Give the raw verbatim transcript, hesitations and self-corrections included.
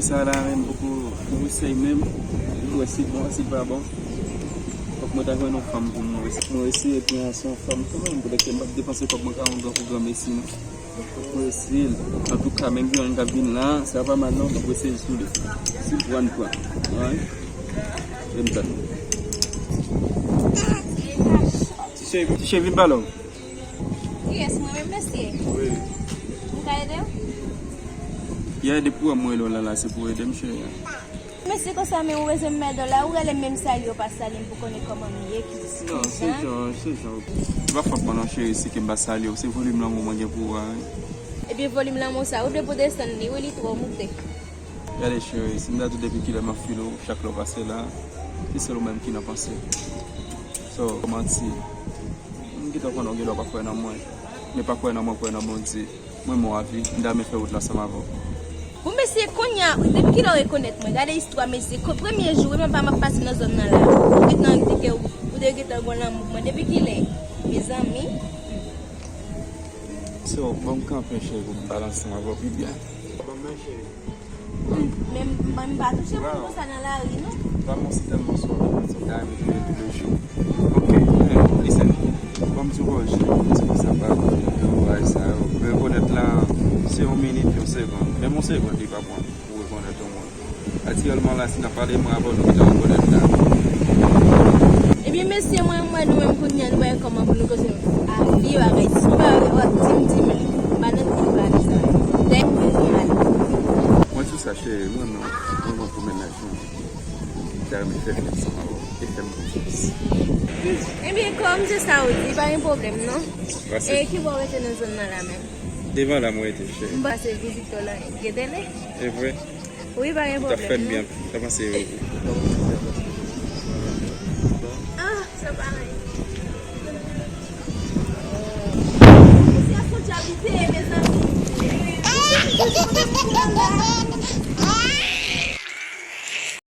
Sa la menm poko, mwen eseye menm. Mwen wè si l bon, si l pa bon. Fòk mwen ta jwenn yon fanm pou mwen eseye. Mwen eseye epi an se yon fanm kanmenm. Poutèt ke m p ap depanse kòb mwen ka yon gran pou granmesi non. Fòk mwen eseye l. Antouka, menm gen yon k ap vin la, sa pa mal non, fòk mwen eseye l sou li. Si l pran, l pran. Alright? E m tann. Ti cheri, ti cheri, vin pale w. Kiyès mwen menm, mesye? Wi. M ka ede w? Yè depi w wè mwen rele w la, la, se pou w ede m, cheri. Mesye, konsa, men ou bezwen m ede w la, ou rele m menm salye w pa salye m pou konnen kòman m ye, ki Non, se jan, se jan. Se pa fòt mwen non, cheri, si ke m pa salye w, se volim lanmou mwen gen pou ou a, wi. Ebyen, volim lanmou sa, ou vle pou desann li, wi, li twò moute. Gade, cheri, si m ta di w depi kilè m ap file w, chak lè w pase la, se sèl ou menm ki nan panse. So, manti. M gentan konnen w gen dwa pa kwè nan mwen. Men pa kwè nan mwen, kwè nan Bondye. Mwen, mwen avi, m ta renmen fè wout la ansanm avè w. Bon, mesye, kounye a, depi kilè w rekonèt mwen? Gade istwa, mesye. Ko-, premye jou, wi, m ap pase nan zòn nan la. Ou gentan di ke ou, ou te gentan gon lanmou pou mwen. Depi kilè? Mezanmi. So, ban m kanpe, cheri, pou m pale ansanm avè w pi byen. Ban m men, cheri. Men, men m pa touche moun konsa nan lari, non. Lanmou se tèlman sòl, se yon bagay m touye toulejou. Ok, men, listen. Ban m di w, Roger, se konsa pa konnen bagay sa yo. Rekonèt la, se yon minit, yon segonn. Menm yon segonn, li pa pran pou rekonèt yon moun. Aktyèlman la, si n ap pale, mwen avè w, nou gentan rekonèt la. Ebyen, mesye, mwen, mwen, nou menm kounye a, nou pa wè kòman pou nou koze a vye bagay. Si nou pa wè, w ap di m, di m li. M pa nan tout bagay sa. Dèyè m bezwen ale. Mwen di w sa, cheri, mwen, non, mwen, mwen pou mennaj mwen. M ta renmen fè li ansanm avè w e fè m konfyans. Ebyen, kòm se sa ou di, pa gen pwoblèm, non. E ki bò w rete nan zòn nan la menm? Devan la, mwen rete, cheri. M pase vizite w la, gen tele? E vre? Wi, pa gen pwoblèm, non. Ou ta fè m byen anpil. Sa pase, wi. Ah, sa pa anyen. Mesye a fon djab li te ye, mezanmi.